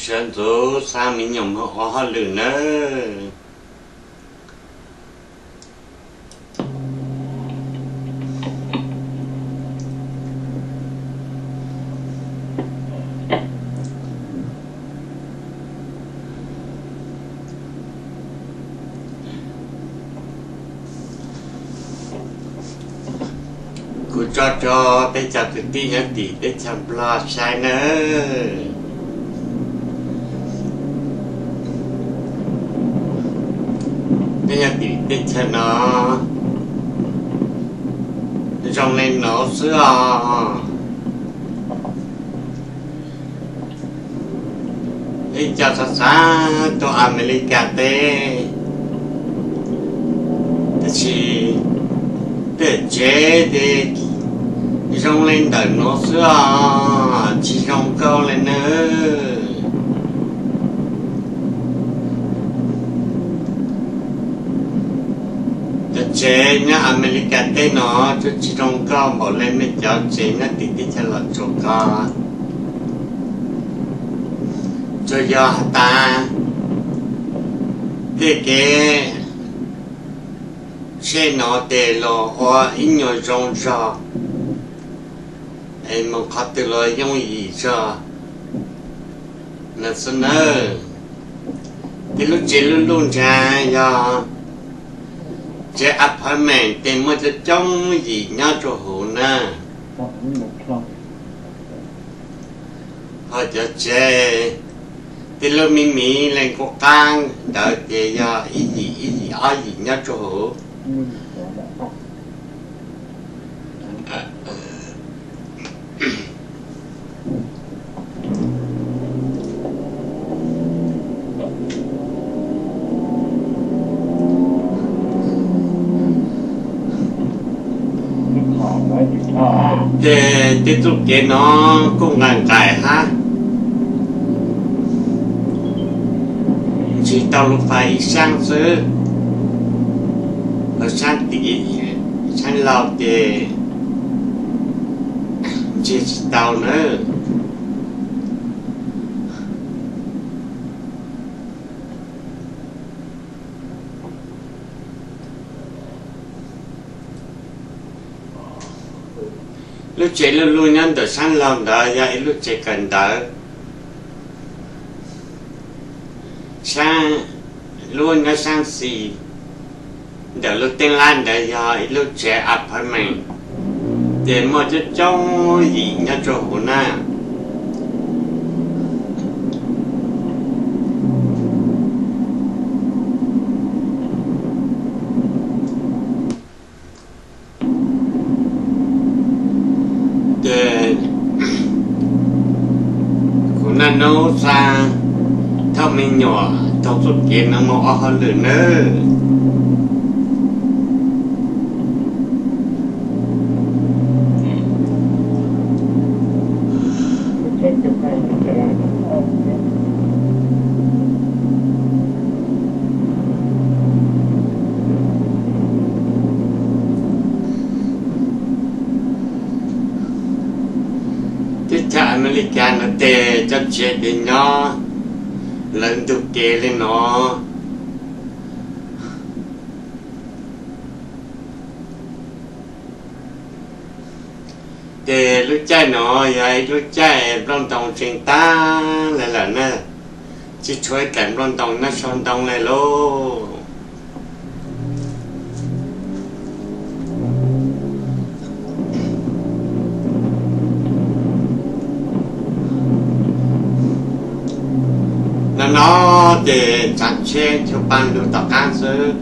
Sawv ntxov xa me nyuam mus ua hauj lwm nawb. Kuv tso rau peb cov kwv tij nyob tim teb chaws Nplog saib nawb. Peb nyob tim teb chaws no zoo li no xwb os. Ib co xav xav tuaj Amelikas teb, tab sis tej tsev ces zoo li ntawm no xwb os, tsis zoo nkauj li nawb. Cov tsev nyob Amelikas teb no tsuas tsis zoo nkauj npaum li nej cov tsev nyob tim teb chaws Los Tsuas ko. Tsuas yog has tas tej kev tsheb no ces los ua ib nyuag zoo zog, es mus qhov twg los yooj yim zog na xwb nawb. Tej lub tsev luj luj ntshai yog tsev apartment ces muaj coob coob yim nyob rau hauv na. Ho cov tsev tej lub me me li nkuaj qab ntawd ces yog ib yim ib yim ob yim nyob rau hauv. Ces tej txuj kev no kuj nqaim nqaim hab, ntsis tau lub fais ib saab xwb, ho saab tim, saab laug ces ntsis tsis tau nawb. Lub tsev luj luj nyob ntawm saab laug ntawd yog ib lub tsev kawm ntawv. Saab, lub nyob saab xis ntawm lub teeb lab ntawd yog ib lub tsev apartment, ces muaj coob coob yim nyob rau hauv na. Ces kuv naj nub xa thauj me nyuam taug txuj kev no mus ua hauj lwm nawb. Teb chaws Amelikas no tes cov tsev tes nyob lawv ntug kev li no. Ces lub caij no yog ib lub caij nplooj ntoo tseem tag li lawm na, tsis tshuav ib daim nplooj ntoo nyob saum ntoo li lauj. No no ces tsav tsheb cuag paj lug tom qab xwb.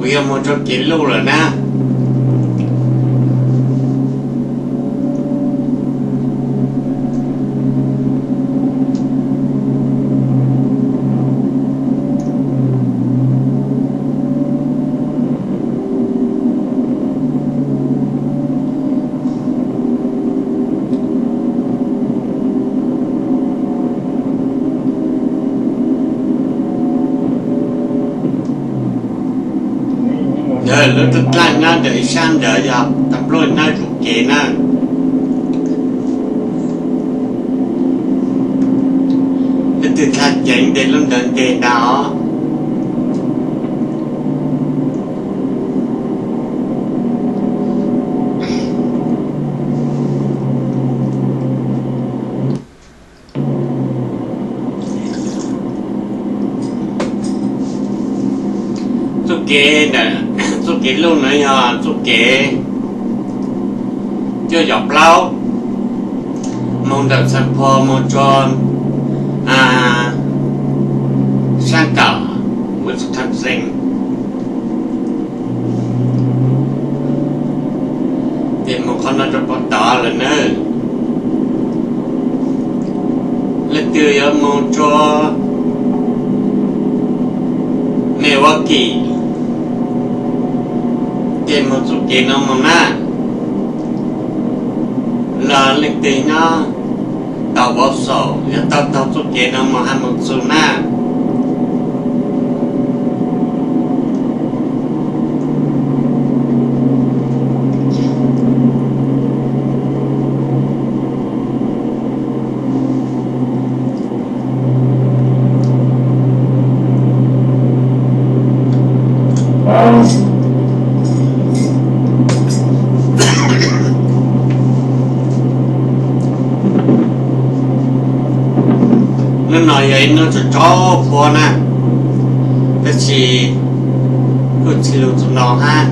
Yog mus rau kev luj lawm na. Lub dlaaj nyob ntawm ib sab ntawd yog tau nplua nyob tus kev na. Leej twg txhaj ceev tes lub ntawd ntes ntag. Txuj kev ntawm, txuj kev luj no yog txuj kev cuaj caum plaub, moog ntawm Xeem Phos moog rua saab kawm Wisconsin. Ces moog qhov no rua puag tod lawm nawb. Leej twg yuav moog rua Milwaukee, ces moog txuj kev no moog na. Los leej twg nyob tau Wausau yuav tau taug txuj kev no moog Hab Moos Txug na. Hnub no yog ib hnub tsaug tsaug huab na, tab sis kuj txhij lug txug no hab.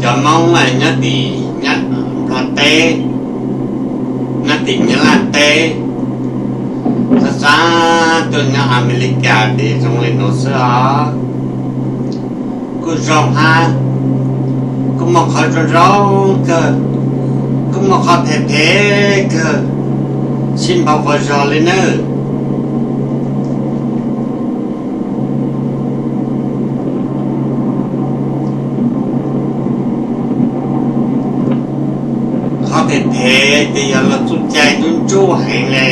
Cov Moob nyob tim Nplog teb, nyob tim Nyab Laj teb, xav xav tuaj nyob Amelikas tes zoo le nuav xwb os. Kuj zoo hab, kuj muaj qhov zoo zoo kawg, kuj muaj qhov phem phem kawg, sib npaug quas zog li nawb. Qhov phem phem ces yog luag txuj cai ntsuj ntsuj heev le,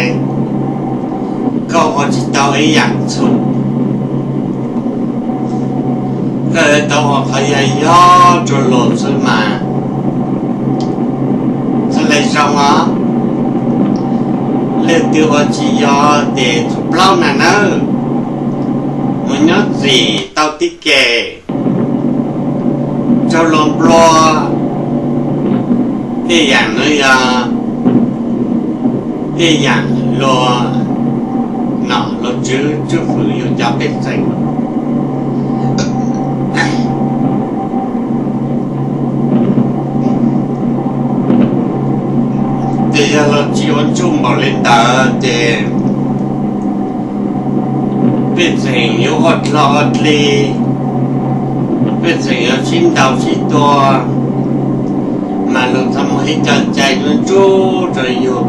koj ua tsis tau ib yaam txhum, koj yuav tau ua qhov yog yog rua luag xwb mas. Txhaj le zoo os, leej twg ua tsis yog tes txhua plaub nag nawb, mus nyob txim tau tib ke, raug luag nplua. Tej yaam nuav yog tej yaam luag nom luag tswv tswj fwm yug cov pej xeem. Ces yog luag tsis ua ntsuj npaum li ntawd ces pej xeem yuav ua dlog ua dlig, pej xeem yuav sib ntaus sib tua, mas luag txhaj muaj ib co cai ntsuj ntsuj rua yug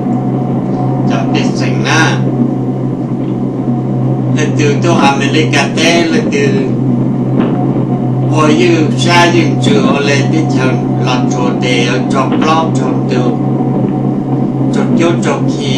cov pej xeem na. Leej twg tuaj Amelikas teb, leej twg ua ywj sab ywj ntsws ua le teb chaws Los Tsuas tes yuav raug plaub raug ntug, raug cub raug khi.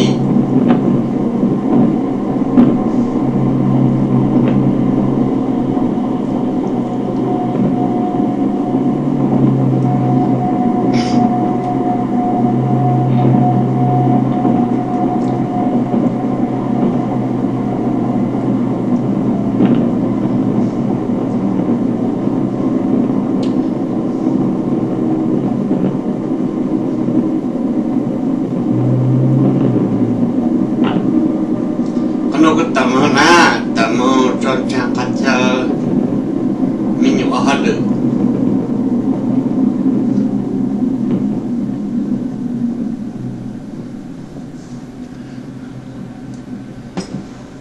Tau mus na, tau mus tso tseg qhov chaw me nyuam ua hauj lwm.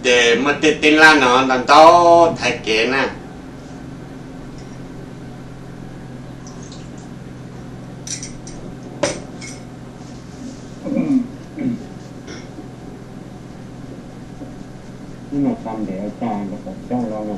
Ces muaj tej teeb laj no ntau ntau thaiv kev na. Ib no xa ntev ua cas nrog qhov coob los no.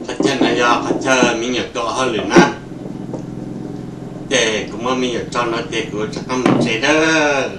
Qhov chaw no yog qhov chaw me nyuam tuaj ua hauj lwm na. Ces kuv muab me nyuam tso no ces kuv rov qab mus tsev dawb.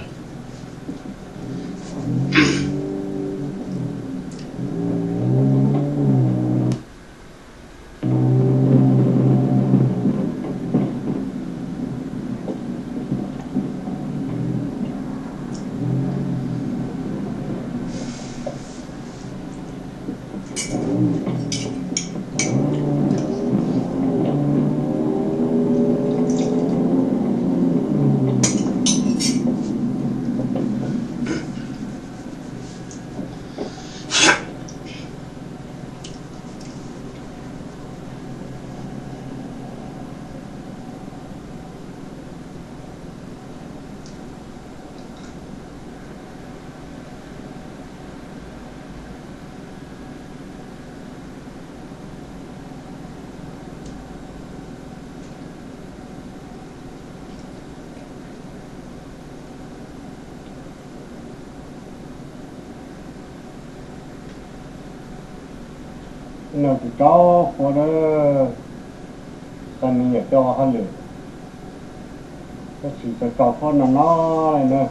Noj tsis tau fuab na, txom nyem cov hauj lwm, tab sis tau tau fuab no no li na.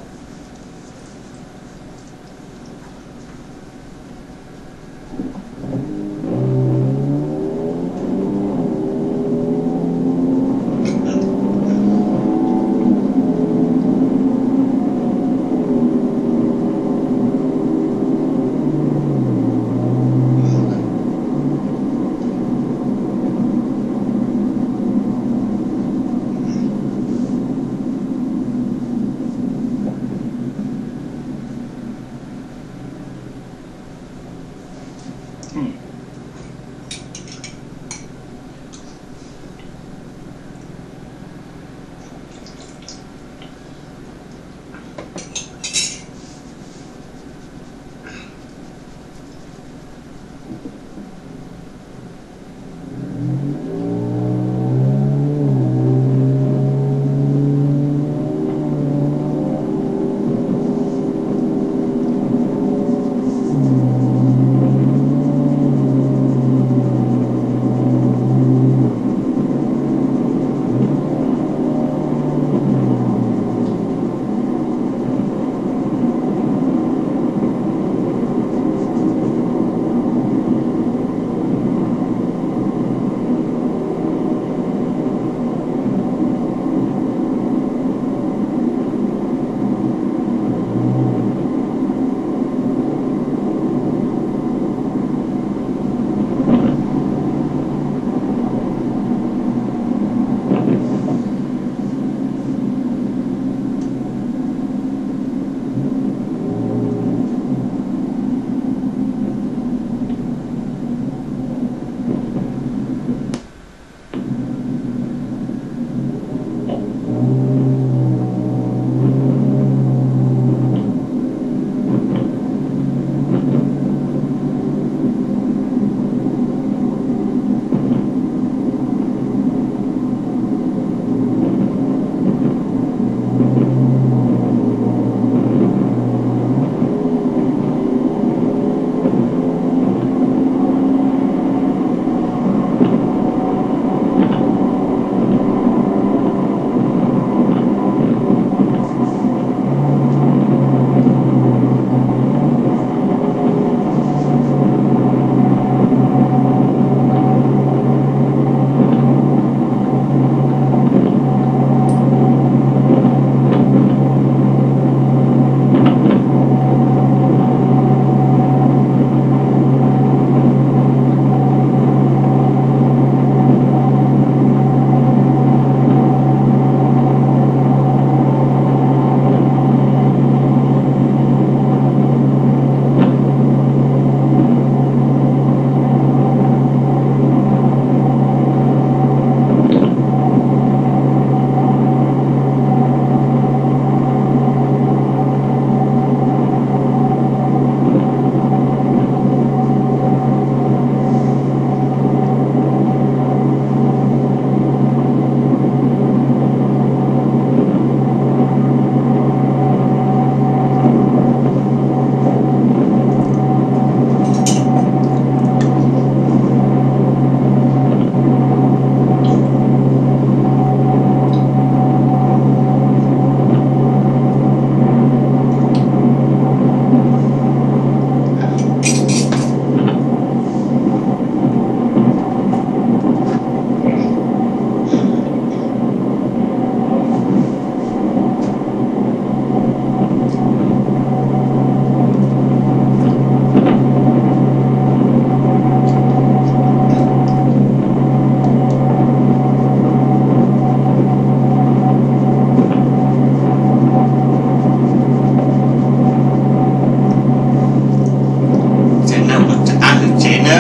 Tsev neeg puas rov qab lug tsev na,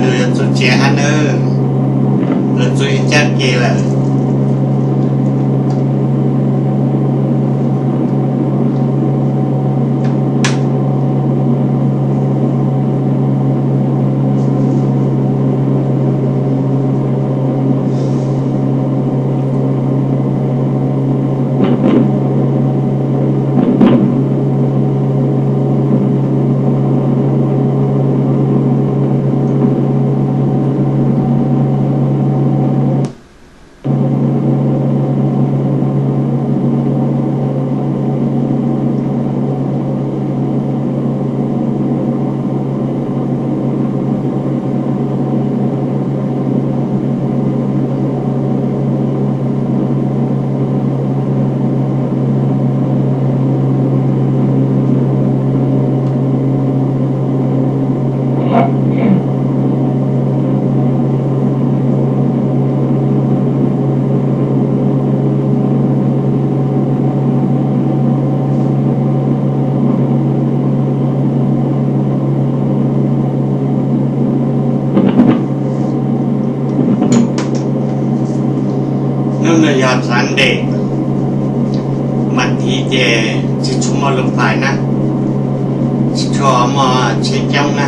lug yuav txug tsev hab na, lug txug ib cag ke lawm. Sunday, mas tiv ces tsis tshua muaj lus fais na, tsis tshua muaj tsheb coob na.